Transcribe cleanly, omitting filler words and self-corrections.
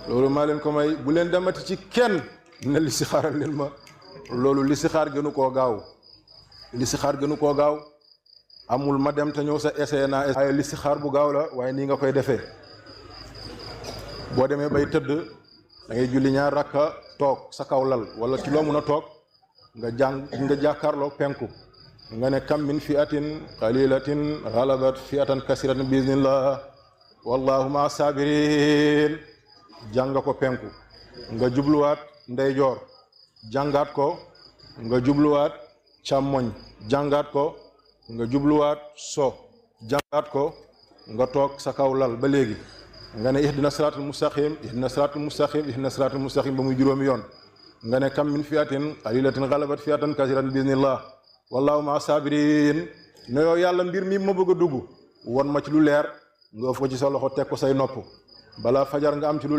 loolu maa leen ko may bu leen demati ci kenn ne listixaaral leen ma loolu listixaar gënu koo gaaw listixaar gënu koo gaaw amul ma dem te ñëw sa essayé naa ay listixaar bu gaaw la waaye nii nga koy defee boo demee bay tëdd da ngay julli ñaar rakka toog sa kaw lal wala ci loo mun a toog nga jàkkaarloo penku nga ne kam min fiatin qalilatin ghalabat fiatan kasiratan bi iznillah wallahu ma sabirin jàng ko penku nga jubluwaat ndeyjoor jàngaat ko nga jubluwaat càmmoñ jàngaat ko nga jubluwaat so jàngaat ko nga toog sa kaw lal ba léegi nga ne ihdina siratal mustaqim ihdina siratal mustaqim ihdina siratal mustaqim ba muy juróomi yoon nga ne kam min fiatin qalilatin ghalabat fiatan kasiratan bi iznillah wallahu ma sabirin ne yow yàlla mbir mi ma bëgg a dugg won ma ci lu leer nga ëf ko ci sa loxo teg ko say nopp balaa fajar nga am ci lu